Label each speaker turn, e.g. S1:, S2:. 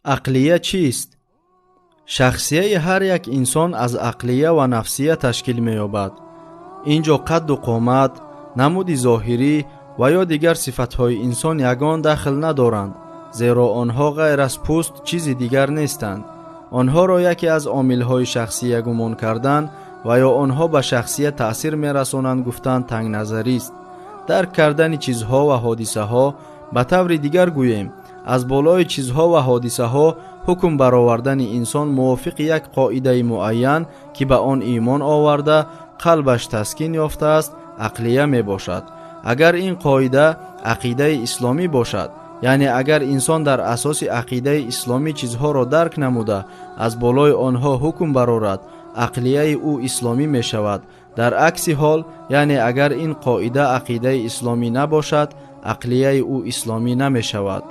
S1: Ақлия чист? Шахсияи ҳар як инсон аз ақлия ва нафсия ташкил меёбад. Ин ҷо қадду қомат, намуди зоҳирӣ ва ё дигар сифатҳои инсон ягон дахл надоранд, зеро онҳо ғайр аз пӯст чизи дигар нестанд. Онҳоро яке аз омилҳои шахсия гумон кардан ва ё онҳо ба шахсия таъсир мерасонанд гуфтан тангназарист. Дарк кардани чизҳо ва ҳодисаҳо, ба таври дигар гӯем, аз болои чизҳо ва ҳодисаҳо ҳукм баровардани инсон мувофиқи як қоидаи муайян, ки ба он имон оварда, қалбаш таскин ёфтааст, ақлия мебошад. Агар ин қоида ақидаи исломӣ бошад, яъне агар инсон дар асоси ақидаи исломӣ чизҳоро дарк намуда, аз болои онҳо ҳукм барорад, ақлияи ӯ исломӣ мешавад. Дар акси ҳол, яъне агар ин қоида ақидаи исломӣ набошад, ақлияи ӯ исломӣ намешавад.